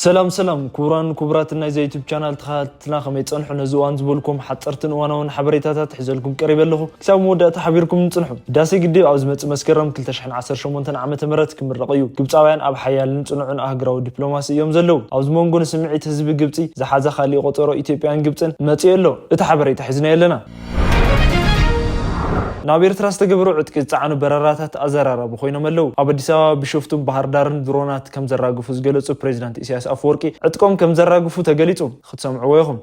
ሰላም ሰላም ክቡራን ክቡራት ናይዚ ዩቱብ ቻናል ተኸታተልትና፣ ከመይ ጸንሑ? ነዚ እዋን ዝበልኩም ሓጸርትን እዋናውን ሓበሬታታት ሒዘልኩም ቀሪበ ኣለኹ። ክሳብ መወዳእታ ሓቢርኩም ንጽንሑ። ህዳሴ ግድብ ኣብ ዝመጽእ መስከረም ክልተ ሽሕን ዓሰርተ ሸሞንተን ዓመተ ምህረት ክምረቕ እዩ። ግብጻውያን ኣብ ሓያልን ጽኑዕን ኣህግራዊ ዲፕሎማሲ እዮም ዘለዉ። ኣብዚ መንጎ ንስምዒት ህዝቢ ግብጺ ዝሓዛ ካሊእ ቆጸሮ ኢትዮጵያን ግብጽን መጺኡ ኣሎ። እቲ ሓበሬታ ሒዝናዮ ኣለና። ናብ ኤርትራ ዝተገበሩ ዕጥቂ ዝጸዓኑ በረራታት ኣዘራራቢ ኮይኖም ኣለዉ። ኣብ ኣዲስ ኣበባ ቢሾፍቱን ባህር ዳርን ድሮናት ከም ዘራግፉ ዝገለጹ ፕሬዚዳንት ኢሳያስ ኣፈወርቂ፣ ዕጥቆም ከም ዘራግፉ ተገሊጹ። ክትሰምዕዎ ኢኹም።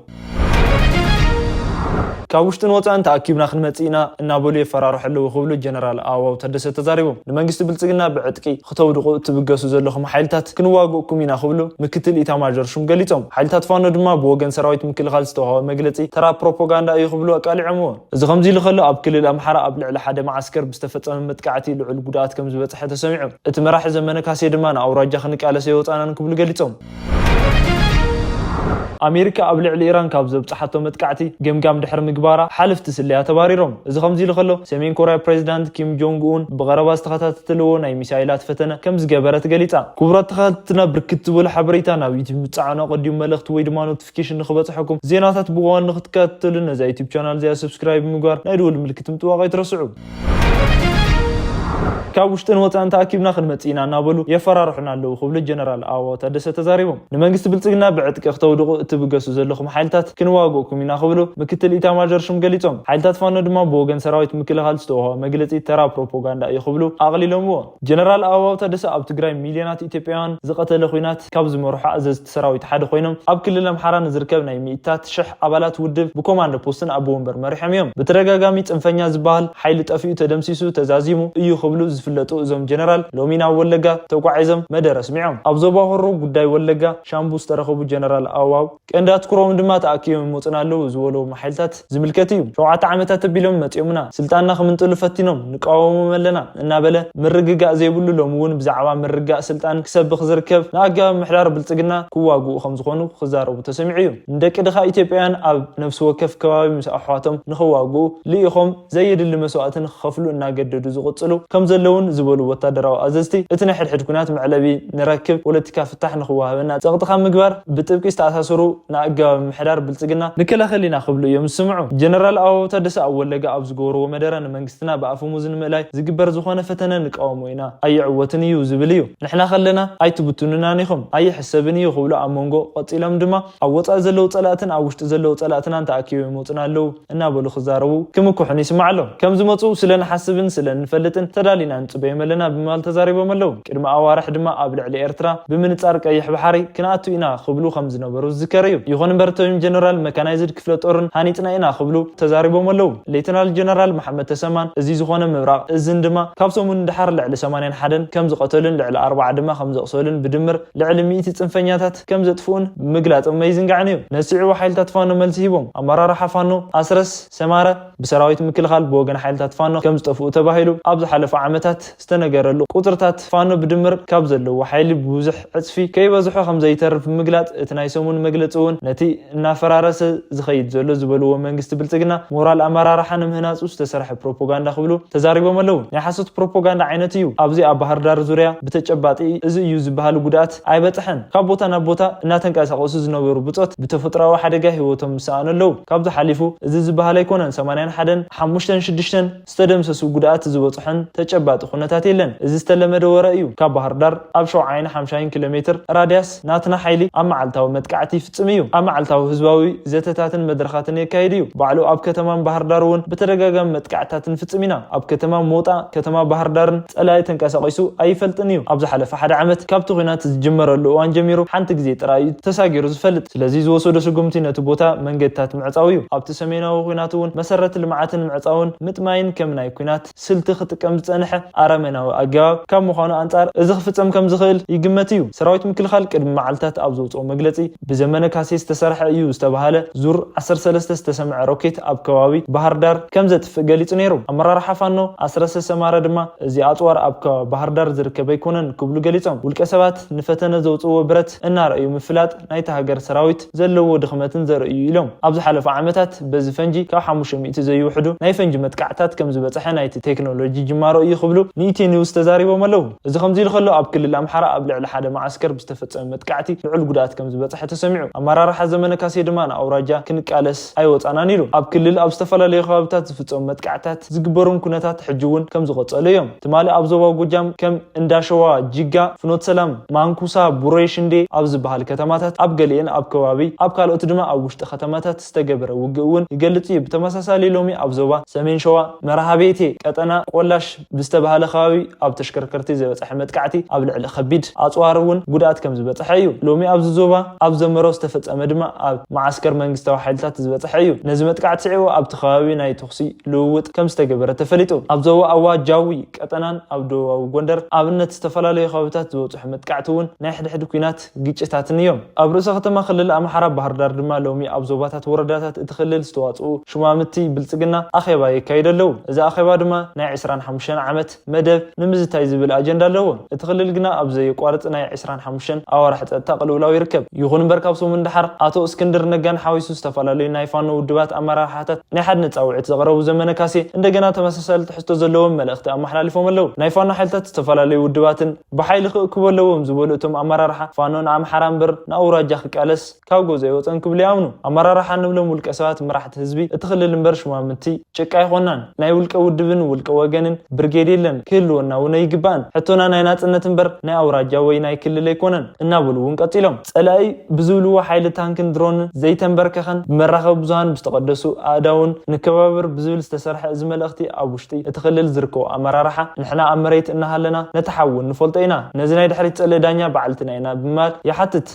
ካብ ውሽጥን ወጻእን ተኣኪብና ክንመጽእ ኢና እናበሉ የፈራርሑ ኣለዉ ክብሉ ጀነራል ኣበባው ታደሰ ተዛሪቦም። ንመንግስቲ ብልጽግና ብዕጥቂ ክተውድቑ እትብገሱ ዘለኹም ሓይልታት ክንዋግእኩም ኢና ክብሉ ምክትል ኢታማዦር ሹም ገሊጾም። ሓይልታት ፋኖ ድማ ብወገን ሰራዊት ምክልኻል ዝተዋህበ መግለጺ ተራ ፕሮፓጋንዳ እዩ ክብሉ ኣቃሊዖምዎ። እዚ ከምዚ ኢሉ ከሎ፣ ኣብ ክልል ኣምሓራ ኣብ ልዕሊ ሓደ መዓስከር ብዝተፈጸመ መጥቃዕቲ ልዑል ጉድኣት ከም ዝበጽሐ ተሰሚዑ። እቲ መራሒ ዘመነ ካሴ ድማ ንኣውራጃ ክንቃለስ ኣይወጻእናን ክብሉ ገሊጾም። ኣሜሪካ ኣብ ልዕሊ ኢራን ካብ ዘብጽሓቶ መጥቃዕቲ ገምጋም ድሕሪ ምግባራ ሓለፍቲ ስለያ ተባሪሮም። እዚ ከምዚ ኢሉ ከሎ፣ ሰሜን ኮርያ ፕሬዚዳንት ኪም ጆንግ ኡን ብቐረባ ዝተኸታተልዎ ናይ ሚሳይላት ፈተነ ከም ዝገበረት ገሊጻ። ክቡራት ተኸታተልትና፣ ብርክት ዝበሉ ሓበሬታ ናብ ዩቱብ ምጻዕና ቀዲሙ መልእኽቲ ወይ ድማ ኖቲፊኬሽን ንኽበጽሐኩም፣ ዜናታት ብእዋኑ ንክትከታተሉ ነዛ ዩቱብ ቻናል እዚኣ ሰብስክራይብ ብምግባር ናይ ደወል ምልክት ምጥዋቕ ኣይትረስዑ። ካብ ውሽጥን ወጻእን ተኣኪብና ክንመጽእ ኢና እናበሉ የፈራርሑና ኣለዉ ክብሉ ጀነራል ኣበባው ታደሰ ተዛሪቦም። ንመንግስቲ ብልጽግና ብዕጥቂ ክተውድቑ እትብገሱ ዘለኹም ሓይልታት ክንዋግእኩም ኢና ክብሉ ምክትል ኢታማዦር ሹም ገሊጾም። ሓይልታት ፋኖ ድማ ብወገን ሰራዊት ምክልኻል ዝተዋህበ መግለጺ ተራ ፕሮፓጋንዳ እዩ ክብሉ ኣቕሊሎምዎ። ጀነራል ኣበባው ታደሰ ኣብ ትግራይ ሚልዮናት ኢትዮጵያውያን ዝቐተለ ኲናት ካብ ዝመርሑ ኣዘዝቲ ሰራዊት ሓደ ኮይኖም፣ ኣብ ክልል ኣምሓራ ንዝርከብ ናይ ሚእታት ሽሕ ኣባላት ውድብ ብኮማንዶ ፖስትን ኣቦ ወንበር መሪሖም እዮም። ብተደጋጋሚ ጽንፈኛ ዝበሃል ሓይሊ ጠፊኡ፣ ተደምሲሱ፣ ተዛዚሙ እዩ ክብሉ ዝፍለጡ እዞም ጀነራል፣ ሎሚ ናብ ወለጋ ተጓዒዞም መደረ ኣስሚዖም። ኣብ ዞባ ሆሮ ጉዳይ ወለጋ ሻምቡ ዝተረኸቡ ጀነራል ኣበባው፣ ቀንዲ ኣትኩሮም ድማ ተኣኪቦም ይመጹና ኣለዉ ዝበልዎም ሓይልታት ዝምልከት እዩ። ሸውዓተ ዓመታት ኣቢሎም መጺኦምና፣ ስልጣንና ክምንጥሉ ፈቲኖም፣ ንቃወሞም ኣለና እናበለ ምርግጋእ ዘይብሉ፣ ሎሚ እውን ብዛዕባ ምርግጋእ ስልጣን ክሰብኽ ዝርከብ ንኣገባብ ምሕዳር ብልጽግና ክዋግኡ ከም ዝኾኑ ክዛረቡ ተሰሚዑ እዩ። ንደቂ ድኻ ኢትዮጵያውያን ኣብ ነፍሲ ወከፍ ከባቢ ምስ ኣሕዋቶም ንኽዋግኡ ልኢኾም ዘየድሊ መስዋእቲ ንኽኸፍሉ እናገደዱ ዝቕጽሉ ከም ዘለውን ዝበሉ ወታደራዊ ኣዘዝቲ፣ እቲ ናይ ሕድሕድ ኩናት መዕለቢ ንረክብ፣ ፖለቲካ ፍታሕ ንኽወሃበና ጸቕጢ ካብ ምግባር ብጥብቂ ዝተኣሳሰሩ ንኣገባብ ምሕዳር ብልጽግና ንከላኸል ኢና ክብሉ እዮም ዝስምዑ። ጀነራል ኣበባው ታደሰ ኣብ ወለጋ ኣብ ዝገበርዎ መደረ፣ ንመንግስትና ብኣፈሙዝ ንምእላይ ዝግበር ዝኾነ ፈተነ ንቃወሞ ኢና፣ ኣይዕወትን እዩ ዝብል እዩ። ንሕና ከለና ኣይትብትኑናን ኢኹም፣ ኣይሕሰብን እዩ ክብሉ ኣብ መንጎ ቀጺሎም ድማ፣ ኣብ ወጻኢ ዘለዉ ጸላእትን ኣብ ውሽጢ ዘለዉ ጸላእትናን ተኣኪቦም ይመጹና ኣለዉ እናበሉ ክዛረቡ ክምክሑን ይስማዕ ኣሎ። ከም ዝመጹ ስለ ንሓስብን ስለ ንፈልጥን ተዳሊና ንጽበዮም ኣለና ብምባል ተዛሪቦም ኣለዉ። ቅድሚ ኣዋርሕ ድማ ኣብ ልዕሊ ኤርትራ ብምንጻር ቀይሕ ባሕሪ ክንኣቱ ኢና ክብሉ ከም ዝነበሩ ዝዝከር እዩ። ይኹን እምበር እቶም ጀነራል፣ መካናይዝድ ክፍለ ጦርን ሃኒጽና ኢና ክብሉ ተዛሪቦም ኣለዉ። ሌተናል ጀነራል መሓመድ ተሰማን እዚ ዝኾነ ምብራቕ እዝን ድማ ካብ ሰሙን ንደሓር ልዕሊ ሰማንያን ሓደን ከም ዝቐተሉን ልዕሊ ኣርባዓ ድማ ከም ዘቑሰሉን ብድምር ልዕሊ ሚእቲ ጽንፈኛታት ከም ዘጥፍኡን ምግላጾም ኣይዝንጋዕን እዩ። ነዚ ስዒቡ ሓይልታት ፋኖ መልሲ ሂቦም። ኣመራርሓ ፋኖ ኣስረስ ሰማረ ብሰራዊት ምክልኻል ብወገን ሓይልታት ፋኖ ከም ዝጠፍኡ ተባሂሉ ኣብ ዝሓለፉ ዓመታት ዝተነገረሉ ቁጽርታት ፋኖ ብድምር ካብ ዘለዎ ሓይሊ ብብዙሕ ዕጽፊ ከይበዝሖ ከም ዘይተርፍ ምግላጽ፣ እቲ ናይ ሰሙን መግለጺ እውን ነቲ እናፈራረሰ ዝኸይድ ዘሎ ዝበልዎ መንግስቲ ብልጽግና ሞራል ኣመራርሓ ንምህናጹ ዝተሰርሐ ፕሮፓጋንዳ ክብሉ ተዛሪቦም ኣለዉ። ናይ ሓሶት ፕሮፓጋንዳ ዓይነት እዩ። ኣብዚ ኣብ ባህር ዳር ዙርያ ብተጨባጢ እዚ እዩ ዝበሃል ጉድኣት ኣይበጽሐን። ካብ ቦታ ናብ ቦታ እናተንቀሳቐሱ ዝነበሩ ብጾት ብተፈጥሮኣዊ ሓደጋ ህይወቶም ዝሰኣኑ ኣለዉ። ካብዚ ሓሊፉ እዚ ዝበሃል ኣይኮነን። ሰማንያን ሓደን ሓሙሽተን ሽዱሽተን ዝተደምሰሱ ጉድኣት ዝበጽሖን ተጨባጢ ኩነታት የለን። እዚ ዝተለመደ ወረ እዩ። ካብ ባህር ዳር ኣብ ሸውዓይን ሓምሻይን ኪሎ ሜትር ራድያስ ናትና ሓይሊ ኣብ መዓልታዊ መጥቃዕቲ ይፍጽም እዩ። ኣብ መዓልታዊ ህዝባዊ ዘተታትን መድረኻትን የካይድ እዩ። ባዕሉ ኣብ ከተማን ባህር ዳር እውን ብተደጋጋሚ መጥቃዕትታት ንፍጽም ኢና። ኣብ ከተማ ሞጣ፣ ከተማ ባህር ዳርን ጸላኢ ተንቀሳቒሱ ኣይፈልጥን እዩ። ኣብ ዝሓለፈ ሓደ ዓመት ካብቲ ኲናት ዝጅመረሉ እዋን ጀሚሩ ሓንቲ ግዜ ጥራይ እዩ ተሳጊሩ ዝፈልጥ። ስለዚ ዝወሰዶ ስጉምቲ ነቲ ቦታ መንገድታት ምዕጻው እዩ። ኣብቲ ሰሜናዊ ኲናት እውን መሰረት ልምዓትን ምዕጻውን ምጥማይን ከም ናይ ኲናት ስልቲ ክጥቀም ዝጸንሐ ኣረሜናዊ ኣገባብ ካብ ምዃኑ ኣንጻር፣ እዚ ክፍጸም ከም ዝኽእል ይግመት እዩ። ሰራዊት ምክልኻል ቅድሚ መዓልታት ኣብ ዘውጽኦ መግለጺ፣ ብዘመነ ካሴ ዝተሰርሐ እዩ ዝተባህለ ዙር ዓሰርተ ሰለስተ ዝተሰምዐ ሮኬት ኣብ ከባቢ ባህር ዳር ከም ዘጥፍእ ገሊጹ ነይሩ። ኣመራርሓ ፋኖ ኣስረሰ ሰማረ ድማ፣ እዚ ኣጽዋር ኣብ ከባቢ ባህር ዳር ዝርከብ ኣይኮነን ክብሉ ገሊጾም። ውልቀ ሰባት ንፈተነ ዘውጽእዎ ብረት እናረኣዩ ምፍላጥ ናይታ ሃገር ሰራዊት ዘለዎ ድኽመትን ዘርኢ እዩ ኢሎም። ኣብ ዝሓለፉ ዓመታት በዚ ፈንጂ ካብ ሓሙሽተ ሚእቲ ዘይውሕዱ ናይ ፈንጂ መጥቃዕታት ከም ዝበጽሐ ናይቲ ቴክኖሎጂ ጅማሮ እዩ ክብሉ ንኢትዮ ኒውስ ተዛሪቦም ኣለዉ። እዚ ከምዚ ኢሉ ከሎ፣ ኣብ ክልል ኣምሓራ ኣብ ልዕሊ ሓደ መዓስከር ብዝተፈጸመ መጥቃዕቲ ልዑል ጉድኣት ከም ዝበጽሐ ተሰሚዑ። ኣመራርሓ ዘመነ ካሴ ድማ ንኣውራጃ ክንቃለስ ኣይወጻናን ኢሉ። ኣብ ክልል ኣብ ዝተፈላለዩ ከባብታት ዝፍጸሙ መጥቃዕታት ዝግበሩን ኩነታት ሕጂ እውን ከም ዝቐጸሉ እዮም። ትማሊ ኣብ ዞባ ጎጃም ከም እንዳሸዋ፣ ጅጋ፣ ፍኖት ሰላም፣ ማንኩሳ፣ ቡሬ ሽንዴ ኣብ ዝበሃል ከተማታት፣ ኣብ ገሊአን ኣብ ከባቢ፣ ኣብ ካልኦት ድማ ኣብ ውሽጢ ከተማታት ዝተገበረ ውግእ እውን ይገልጽ እዩ። ብተመሳሳሊ ሎሚ ኣብ ዞባ ሰሜን ሸዋ መርሃቤቴ ቀጠና ቆላሽ ብዝተባሃለ ከባቢ ኣብ ተሽከርከርቲ ዝበጽሐ መጥቃዕቲ ኣብ ልዕሊ ከቢድ ኣጽዋር እውን ጉድኣት ከም ዝበጽሐ እዩ። ሎሚ ኣብዚ ዞባ ኣብ ዘመሮ ዝተፈጸመ ድማ ኣብ መዓስከር መንግስታዊ ሓይልታት ዝበጽሐ እዩ። ነዚ መጥቃዕቲ ስዒቡ ኣብቲ ከባቢ ናይ ተኹሲ ልውውጥ ከም ዝተገበረ ተፈሊጡ። ኣብ ዞባ ኣዋ ጃዊ ቀጠናን ኣብ ደቡባዊ ጎንደር ኣብነት ዝተፈላለዩ ከባብታት ዝበጽሑ መጥቃዕቲ እውን ናይ ሕድሕድ ኲናት ግጭታትን እዮም። ኣብ ርእሰ ከተማ ክልል ኣምሓራ ባህር ዳር ድማ ሎሚ ኣብ ዞባታት ወረዳታት እቲ ክልል ዝተዋጽኡ ሹማምቲ ብልጽግና ኣኼባ የካይዱ ኣለዉ። እዚ ኣኼባ ድማ ናይ ዕስራን ሓሙሽተን ዓመት መደብ ንምዝታይ ዝብል ኣጀንዳ ኣለዎ። እቲ ክልል ግና ኣብ ዘየቋርጽ ናይ ዕስራን ሓሙሽተን ኣዋርሕ ጸጥታ ቅልውላው ይርከብ። ይኹን እምበር ካብ ሰሙን ደሓር ኣቶ እስክንድር ነጋን ሓዊሱ ዝተፈላለዩ ናይ ፋኖ ውድባት ኣመራርሓታት ናይ ሓድነት ጻውዒት ዘቕረቡ ዘመነ ካሴ እንደገና ተመሳሳሊ ትሕዝቶ ዘለዎም መልእኽቲ ኣመሓላሊፎም ኣለዉ። ናይ ፋኖ ሓይልታት ዝተፈላለዩ ውድባትን ብሓይሊ ክእክቡ ኣለዎም ዝበሉ እቶም ኣመራርሓ፣ ፋኖ ንኣምሓራ እምበር ንኣውራጃ ክቃለስ ካብ ገዝኡ ኣይወፀን ክብሉ ይኣምኑ። ኣመራርሓ ንብሎም ውልቀ ሰባት መራሕቲ ህዝቢ እቲ ክልል እምበር ሹማምንቲ ጭቃ ኣይኮናን። ናይ ውልቀ ውድብን ውልቀ ወገንን ብርጌድ የለን፣ ክህልወና እውን ኣይግባእን። ሕቶና ናይ ናፅነት እምበር ናይ ኣውራጃ ወይ ናይ ክልል ኣይኮነን እናበሉ እውን ቀፂሎም። ፀላኢ ብዝብልዎ ሓይሊ ታንክን ድሮንን ዘይተንበርከኸን ብመራኸቢ ብዙሃን ብዝተቐደሱ ኣእዳውን ንከባበር ብዝብል ዝተሰርሐ እዚ መልእኽቲ ኣብ ውሽጢ እቲ ክልል ዝርከቡ ኣመራርሓ ንሕና ኣብ መሬት እናሃለና ነቲ ሓዊ ንፈልጦ ኢና። ነዚ ናይ ድሕሪት ፀላኢ ዳኛ ባዕልትና ኢና ብምባል ይሓትት።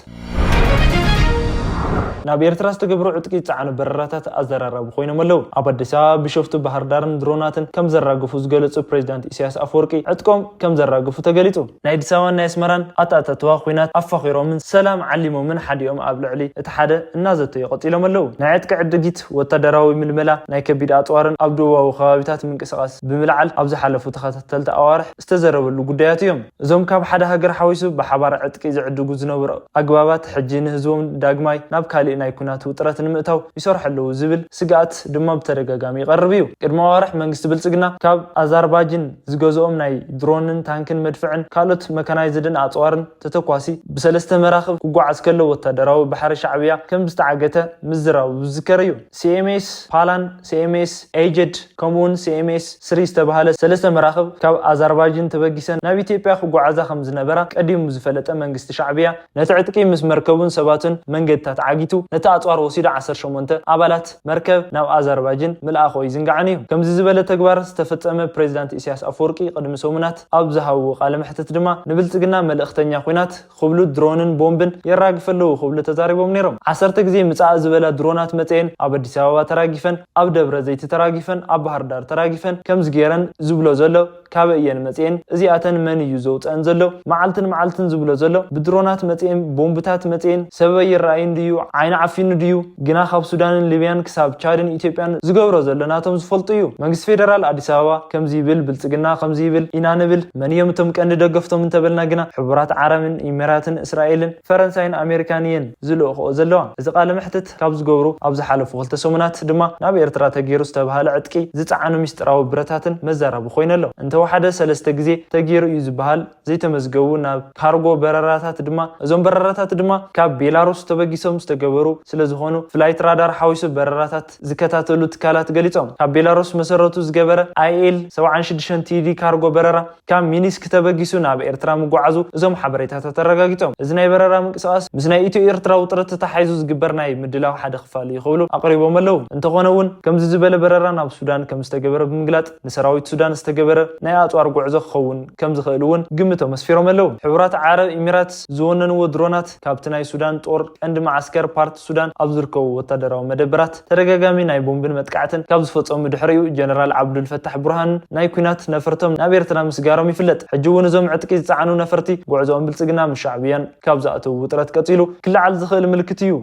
ናብ ኤርትራ ዝተገብሩ ዕጥቂ ዝጸዓኑ በረራታት ኣዘራራቢ ኮይኖም ኣለዉ። ኣብ ኣዲስ ኣበባ፣ ቢሾፍቱ፣ ባህር ዳርን ድሮናትን ከም ዘራገፉ ዝገለጹ ፕሬዚዳንት ኢሳያስ ኣፈወርቂ፣ ዕጥቆም ከም ዘራገፉ ተገሊጹ። ናይ ኣዲስ ኣበባን ናይ ኣስመራን ኣተኣታትዋ ኲናት ኣፋኺሮምን ሰላም ዓሊሞምን ሓዲኦም ኣብ ልዕሊ እቲ ሓደ እናዘተዩ ቀጺሎም ኣለዉ። ናይ ዕጥቂ ዕድጊት ወታደራዊ ምልመላ፣ ናይ ከቢድ ኣጽዋርን ኣብ ደቡባዊ ከባቢታት ምንቅስቓስ ብምልዓል ኣብ ዝሓለፉ ተኸታተልቲ ኣዋርሕ ዝተዘረበሉ ጉዳያት እዮም። እዞም ካብ ሓደ ሃገር ሓዊሱ ብሓባር ዕጥቂ ዝዕድጉ ዝነበሩ ኣግባባት፣ ሕጂ ንህዝቦም ዳግማይ ናብ ካሊእ ናይ ኲናት ውጥረት ንምእታው ይሰርሑ ኣለዉ ዝብል ስግኣት ድማ ብተደጋጋሚ ይቐርብ እዩ። ቅድሚ ኣዋርሕ መንግስቲ ብልጽግና ካብ ኣዛርባጅን ዝገዝኦም ናይ ድሮንን ታንክን መድፍዕን ካልኦት መካናይዝድን ኣጽዋርን ተተኳሲ ብሰለስተ መራኽብ ክጓዓዝ ከሎ ወታደራዊ ባሕሪ ሻዕብያ ከም ዝተዓገተ ምዝራቡ ዝዝከር እዩ። ሲኤምኤስ ፓላን፣ ሲኤምኤስ ኤጀድ ከምኡውን ሲኤምኤስ ስሪ ዝተባህለ ሰለስተ መራኽብ ካብ ኣዛርባጅን ተበጊሰን ናብ ኢትዮጵያ ክጓዓዛ ከም ዝነበራ ቀዲሙ ዝፈለጠ መንግስቲ ሻዕብያ፣ ነቲ ዕጥቂ ምስ መርከቡን ሰባቱን መንገድታት ዓጊቱ፣ ነቲ ኣጽዋር ወሲዱ ዓሰርተ ሸሞንተ ኣባላት መርከብ ናብ ኣዛርባጅን ምልኣኹ ኣይዝንጋዕን እዩ። ከምዚ ዝበለ ተግባር ዝተፈጸመ ፕሬዚዳንት ኢሳያስ ኣፈወርቂ ቅድሚ ሰሙናት ኣብ ዝሃብዎ ቃለ መሕትት ድማ ንብልጽግና መልእኽተኛ ኲናት ክብሉ ድሮንን ቦምብን የራግፉ ኣለዉ ክብሉ ተዛሪቦም ነይሮም። ዓሰርተ ግዜ ምጻእ ዝበላ ድሮናት መጽየን ኣብ ኣዲስ ኣበባ ተራጊፈን፣ ኣብ ደብረ ዘይት ተራጊፈን፣ ኣብ ባህር ዳር ተራጊፈን፣ ከምዚ ገይረን ዝብሎ ዘሎ ካበይ እየን መጽየን? እዚኣተን መን እዩ ዘውጸአን ዘሎ? መዓልትን መዓልትን ዝብሎ ዘሎ ብድሮናት መጽየን፣ ቦምብታት መጽየን፣ ሰብ ኣይረኣይን ድዩ? ዓይኑ ዓፊኑ ድዩ? ግና ካብ ሱዳንን ሊብያን ክሳብ ቻድን ኢትዮጵያን ዝገብሮ ዘሎ ናቶም ዝፈልጡ እዩ። መንግስቲ ፌደራል ኣዲስ ኣበባ ከምዚ ይብል፣ ብልጽግና ከምዚ ይብል ኢና ንብል። መን እዮም እቶም ቀንዲ ደገፍቶም እንተበልና ግና ሕቡራት ዓረብን ኢሚራትን እስራኤልን ፈረንሳይን ኣሜሪካን እየን ዝልእኽኦ ዘለዋ። እዚ ቃለ መሕትት ካብ ዝገብሩ ኣብ ዝሓለፉ ክልተ ሰሙናት ድማ ናብ ኤርትራ ተገይሩ ዝተባህለ ዕጥቂ ዝጸዓኑ ሚስጥራዊ ብረታትን መዛረቢ ኮይኑ ኣሎ። እንተወሓደ ሰለስተ ግዜ ተገይሩ እዩ ዝበሃል ዘይተመዝገቡ ናብ ካርጎ በረራታት ድማ፣ እዞም በረራታት ድማ ካብ ቤላሩስ ተበጊሶም ዝተገበሩ ስለ ዝኾኑ፣ ፍላይት ራዳር ሓዊሱ በረራታት ዝከታተሉ ትካላት ገሊጾም። ካብ ቤላሩስ መሰረቱ ዝገበረ ኣይኤል ሰብዓን ሽዱሽተን ቲዲ ካርጎ በረራ ካብ ሚኒስክ ተበጊሱ ናብ ኤርትራ ምጓዓዙ እዞም ሓበሬታታት ኣረጋጊጾም። እዚ ናይ በረራ ምንቅስቓስ ምስ ናይ ኢትዮ ኤርትራ ውጥረት ተተሓሒዙ ዝግበር ናይ ምድላው ሓደ ክፋል እዩ ክብሉ ኣቕሪቦም ኣለዉ። እንተኾነ እውን ከምዚ ዝበለ በረራ ናብ ሱዳን ከም ዝተገበረ ብምግላጽ ንሰራዊት ሱዳን ዝተገበረ ናይ ኣጽዋር ጉዕዞ ክኸውን ከም ዝኽእል እውን ግምቶም ኣስፊሮም ኣለዉ። ሕቡራት ዓረብ ኢሚራት ዝወነንዎ ድሮናት ካብቲ ናይ ሱዳን ጦር ቀንዲ መዓስከር ፓርት ሱዳን ኣብ ዝርከቡ ወታደራዊ መደበራት ተደጋጋሚ ናይ ቦምብን መጥቃዕትን ካብ ዝፈጸሙ ድሕሪኡ ጀነራል ዓብዱል ፈታሕ ቡርሃን ናይ ኲናት ነፈርቶም ናብ ኤርትራ ምስጋሮም ይፍለጥ። ሕጂ እውን እዞም ዕጥቂ ዝጸዓኑ ነፈርቲ ጉዕዞኦም ብልጽግና ምስ ሻዕብያን ካብ ዝኣተዉ ውጥረት ቀጺሉ ክለዓል ዝኽእል ምልክት እዩ።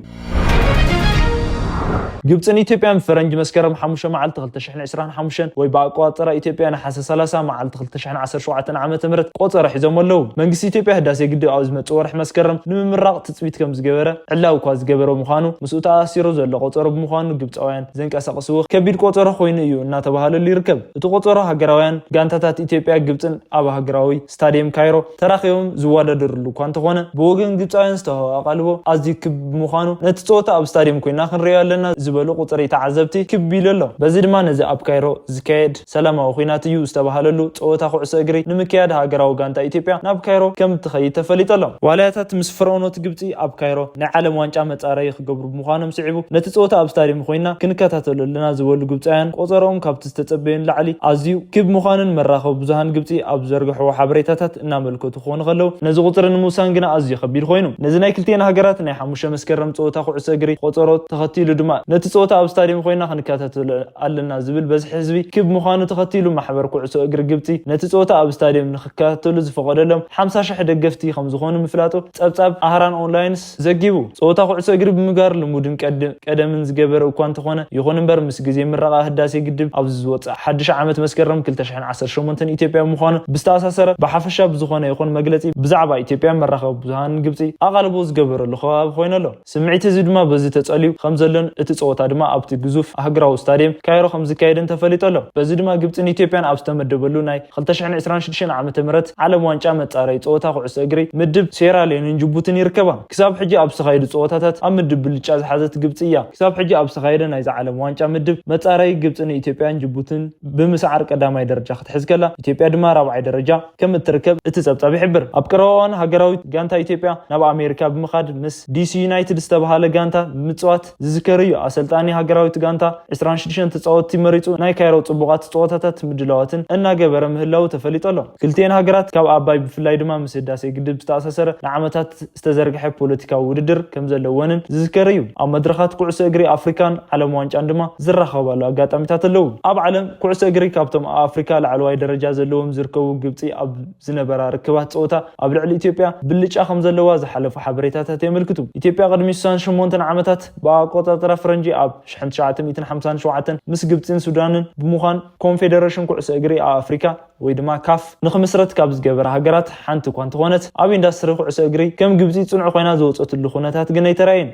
ግብፅን ኢትዮጵያን ብፈረንጂ መስከረም ሓሙሽተ መዓልቲ ክልተ ሽሕን ዕስራን ሓሙሽተን ወይ ብኣቆፃፅራ ኢትዮጵያ ነሓሰ ሰላሳ መዓልቲ ክልተ ሽሕን ዓሰርተ ሸውዓተን ዓመተ ምህረት ቆፀሮ ሒዞም ኣለዉ። መንግስቲ ኢትዮጵያ ህዳሴ ግድብ ኣብ ዝመፅእ ወርሒ መስከረም ንምምራቕ ትፅቢት ከም ዝገበረ ዕላዊ እኳ ዝገበረ ምዃኑ ምስኡ ተኣሲሩ ዘሎ ቆፀሮ ብምዃኑ ግብፃውያን ዘንቀሳቕስዎ ከቢድ ቆፀሮ ኮይኑ እዩ እናተባሃለሉ ይርከብ። እቲ ቆፀሮ ሃገራውያን ጋንታታት ኢትዮጵያ ግብፅን ኣብ ሃገራዊ ስታዲየም ካይሮ ተራኺቦም ዝወዳደርሉ እኳ እንተኾነ ብወገን ግብፃውያን ዝተዋህበ ኣቓልቦ ኣዝዩ ክብ ብምዃኑ ነቲ ፀወታ ኣብ ስታዲየም ኮይና ክንሪኦ ኣለና ዝበሉ ቁፅሪ ተዓዘብቲ ክብ ኢሉ ኣሎ። በዚ ድማ ነዚ ኣብ ካይሮ ዝካየድ ሰላማዊ ኹናት እዩ ዝተባሃለሉ ፀወታ ኩዕሶ እግሪ ንምክያድ ሃገራዊ ጋንታ ኢትዮጵያ ናብ ካይሮ ከም እትኸይድ ተፈሊጡ ኣሎ። ዋልያታት ምስ ፈርኦኖት ግብፂ ኣብ ካይሮ ናይ ዓለም ዋንጫ መፃረዪ ክገብሩ ብምዃኖም ስዒቡ ነቲ ፀወታ ኣብ ስታዲየም ኮይና ክንከታተሎ ኣለና ዝበሉ ግብፃውያን ቆፀሮኦም ካብቲ ዝተፀበዩ ንላዕሊ ኣዝዩ ክብ ምዃኑን መራኸቢ ብዙሃን ግብፂ ኣብ ዘርግሕዎ ሓበሬታታት እናመልከቱ ክኾኑ ከለዉ ነዚ ቁፅሪ ንምውሳን ግና ኣዝዩ ከቢድ ኮይኑ ነዚ ናይ ክልቲኤን ሃገራት ናይ ሓሙሽተ መስከረም ፀወታ ኩዕሶ እግሪ ቆፀሮ ተኸቲሉ ድማ ነቲ ፀወታ ኣብ ስታዲየም ኮይና ክንከታተሎ ኣለና ዝብል በዝሒ ህዝቢ ክብ ምዃኑ ተኸቲሉ ማሕበር ኩዕሶ እግሪ ግብፂ ነቲ ፀወታ ኣብ ስታዲየም ንክከታተሉ ዝፈቐደሎም ሓምሳ ሽሕ ደገፍቲ ከም ዝኾኑ ምፍላጡ ፀብፃብ ኣህራን ኦንላይንስ ዘጊቡ። ፀወታ ኩዕሶ እግሪ ብምጋር ልሙድን ቀድ- ቀደምን ዝገበረ እኳ እንተኾነ ይኹን እምበር ምስ ግዜ ምረቓ ህዳሴ ግድብ ኣብ ዝወፅእ ሓድሽ ዓመት መስከረም ክልተ ሽሕን ዓሰርተ ሸሞንተን ኢትዮጵያ ምዃኑ ብዝተኣሳሰረ ብሓፈሻ ብዝኾነ ይኹን መግለፂ ብዛዕባ ኢትዮጵያ መራኸቢ ብዙሃን ግብፂ ኣቓልቦ ዝገበረሉ ከባቢ ኮይኑ ኣሎ። ስምዒት ህዝቢ ድማ በዚ ተጸልዩ ከም ዘሎን እቲ ጸወታ ድማ ኣብቲ ግዙፍ ኣህግራዊ ስታድየም ካይሮ ከም ዝካየድን ተፈሊጡ ኣሎ። በዚ ድማ ግብጽን ኢትዮጵያን ኣብ ዝተመደበሉ ናይ ክልተ ሽሕን ዕስራን ሽዱሽተን ዓመተ ምህረት ዓለም ዋንጫ መጻረይ ጸወታ ኩዕሶ እግሪ ምድብ ሴራልዮንን ጅቡትን ይርከባ። ክሳብ ሕጂ ኣብ ዝተኻየዱ ጸወታታት ኣብ ምድብ ብልጫ ዝሓዘት ግብጺ እያ። ክሳብ ሕጂ ኣብ ዝተኻየደ ናይዚ ዓለም ዋንጫ ምድብ መጻረይ ግብጽን ኢትዮጵያን ጅቡትን ብምስዓር ቀዳማይ ደረጃ ክትሕዝ ከላ፣ ኢትዮጵያ ድማ ራብዓይ ደረጃ ከም እትርከብ እቲ ጸብጻብ ይሕብር። ኣብ ቀረባ እዋን ሃገራዊት ጋንታ ኢትዮጵያ ናብ ኣሜሪካ ብምኻድ ምስ ዲሲ ዩናይትድ ዝተባሃለ ጋንታ ብምጽዋት ዝዝከር እዩ። ኣሰልጣኒ ሃገራዊት ጋንታ ዕስራን ሽዱሽተን ተጻወትቲ መሪጹ ናይ ካይሮ ጽቡቓት ጸወታታት ምድላዋትን እናገበረ ምህላዉ ተፈሊጡ ኣሎ። ክልቲኤን ሃገራት ካብ ኣባይ ብፍላይ ድማ ምስ ህዳሴ ግድብ ዝተኣሳሰረ ንዓመታት ዝተዘርግሐ ፖለቲካዊ ውድድር ከም ዘለወንን ዝዝከር እዩ። ኣብ መድረኻት ኩዕሶ እግሪ ኣፍሪካን ዓለም ዋንጫን ድማ ዝራኸባሉ ኣጋጣሚታት ኣለዉ። ኣብ ዓለም ኩዕሶ እግሪ ካብቶም ኣብ ኣፍሪካ ላዕለዋይ ደረጃ ዘለዎም ዝርከቡ ግብፂ ኣብ ዝነበራ ርክባት ፀወታ ኣብ ልዕሊ ኢትዮጵያ ብልጫ ከም ዘለዋ ዝሓለፉ ሓበሬታታት የመልክቱ። ኢትዮጵያ ቅድሚ ስሳን ሸሞንተን ዓመታት ብኣቆፃፅራ ፈረንጂ ኣብ ሽሕን ትሽዓተ ሚእትን ሓምሳን ሸውዓተን ምስ ግብፂን ሱዳንን ብምዃን ኮንፌደሬሽን ኩዕሶ እግሪ ኣብ ኣፍሪካ ወይ ድማ ካፍ ንክምስረት ካብ ዝገበራ ሃገራት ሓንቲ እኳ እንተኾነት ኣብ ኢንዳስትሪ ኩዕሶ እግሪ ከም ግብፂ ፅኑዕ ኮይና ዝወፀትሉ ኩነታት ግን ኣይተራእየን።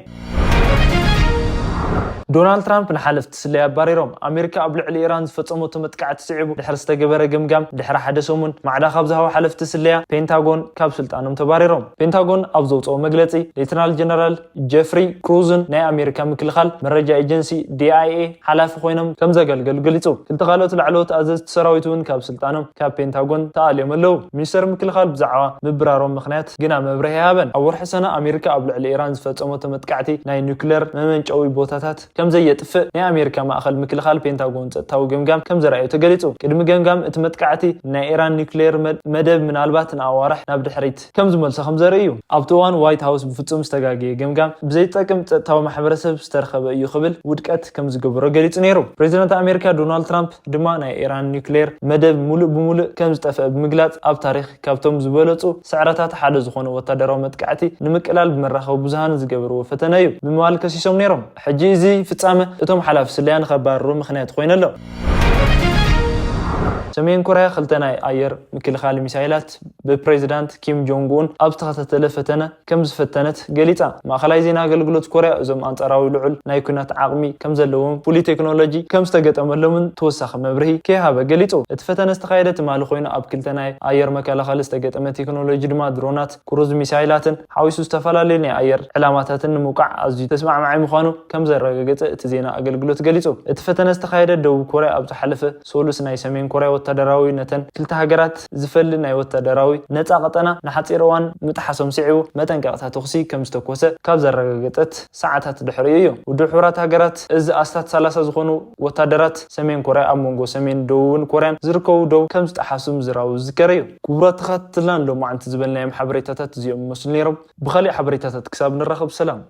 ዶናልድ ትራምፕ ንሓለፍቲ ስለያ ኣባሪሮም። ኣሜሪካ ኣብ ልዕሊ ኢራን ዝፈፀመቶ መጥቃዕቲ ስዒቡ ድሕሪ ዝተገበረ ገምጋም ድሕሪ ሓደ ሰሙን ማዕዳ ካብ ዝሃቡ ሓለፍቲ ስለያ ፔንታጎን ካብ ስልጣኖም ተባሪሮም። ፔንታጎን ኣብ ዘውፅኦ መግለፂ ሌተናል ጀነራል ጀፍሪ ክሩዝን ናይ ኣሜሪካ ምክልኻል መረጃ ኤጀንሲ ዲኣይኤ ሓላፊ ኮይኖም ከም ዘገልገሉ ገሊጹ። ክልተ ካልኦት ላዕለዎት ኣዘዝቲ ሰራዊት እውን ካብ ስልጣኖም ካብ ፔንታጎን ተኣልዮም ኣለዉ። ሚኒስተር ምክልኻል ብዛዕባ ምብራሮም ምኽንያት ግና መብርሂ ኣይሃበን። ኣብ ወርሒ ሰነ ኣሜሪካ ኣብ ልዕሊ ኢራን ዝፈጸመቶ መጥቃዕቲ ናይ ኒውክሌር መመንጨዊ ቦታታት ከም ዘየጥፍእ ናይ ኣሜሪካ ማእኸል ምክልኻል ፔንታጎን ጸጥታዊ ገምጋም ከም ዘርኣዮ ተገሊጹ። ቅድሚ ገምጋም እቲ መጥቃዕቲ ናይ ኢራን ኒውክሌር መ- መደብ ምናልባት ንኣዋርሕ ናብ ድሕሪት ከም ዝመልሶ ከም ዘርኢ እዩ። ኣብቲ እዋን ዋይት ሃውስ ብፍጹም ዝተጋገየ ገምጋም ብዘይጠቅም ጸጥታዊ ማሕበረሰብ ዝተረኸበ እዩ ክብል ውድቀት ከም ዝገብሮ ገሊጹ ነይሩ። ፕሬዚደንት ኣሜሪካ ዶናልድ ትራምፕ ድማ ናይ ኢራን ኒውክሌር መደብ ሙሉእ ብሙሉእ ከም ዝጠፍአ ብምግላጽ ኣብ ታሪኽ ካብቶም ዝበለጹ ስዕረታት ሓደ ዝኾነ ወታደራዊ መጥቃዕቲ ንምቅላል ብመራኸቢ ብዙሃን ዝገበርዎ ፈተነ እዩ ብምባል ከሲሶም ነይሮም። ሕጂ እዚ ፍጻመ እቶም ሓላፊ ስለያ ንኸባርሩ ምኽንያት ኮይኑ ኣሎ። ሰሜን ኮርያ ክልተ ናይ ኣየር ምክልኻል ሚሳይላት ብፕሬዚዳንት ኪም ጆንግ ኡን ኣብ ዝተኸታተለ ፈተነ ከም ዝፈተነት ገሊጻ። ማእኸላይ ዜና ኣገልግሎት ኮርያ እዞም ኣንጻራዊ ልዑል ናይ ኲናት ዓቕሚ ከም ዘለዎም ፍሉይ ቴክኖሎጂ ከም ዝተገጠመሎምን ተወሳኺ መብርሂ ከይሃበ ገሊጹ። እቲ ፈተነ ዝተኻየደ ትማሊ ኮይኑ ኣብ ክልተ ናይ ኣየር መከላኸሊ ዝተገጠመ ቴክኖሎጂ ድማ ድሮናት፣ ክሩዝ ሚሳይላትን ሓዊሱ ዝተፈላለዩ ናይ ኣየር ዕላማታትን ንምውቃዕ ኣዝዩ ተስማዕማዒ ምዃኑ ከም ዘረጋገጸ እቲ ዜና ኣገልግሎት ገሊጹ። እቲ ፈተነ ዝተኻየደ ደቡብ ኮርያ ኣብ ዝሓለፈ ሶሉስ ናይ ሰሜን ኮርያ ወታደራዊ ነተን ክልተ ሃገራት ዝፈሊ ናይ ወታደራዊ ነጻ ቀጠና ንሓጺር እዋን ምጥሓሶም ስዒቡ መጠንቀቕታ ተኹሲ ከም ዝተኮሰ ካብ ዘረጋገጸት ሰዓታት ድሕሪኡ እዩ። ውድብ ሕቡራት ሃገራት እዚ ኣስታት ሰላሳ ዝኾኑ ወታደራት ሰሜን ኮርያ ኣብ መንጎ ሰሜን ደቡብን ኮርያን ዝርከቡ ደው ከም ዝጠሓሱ ምዝራቡ ዝዝከር እዩ። ክቡራት ተኸታተልናን ሎማዓንቲ ዝበልናዮም ሓበሬታታት እዚኦም ይመስሉ ነይሮም። ብኻሊእ ሓበሬታታት ክሳብ ንራኸብ ሰላም።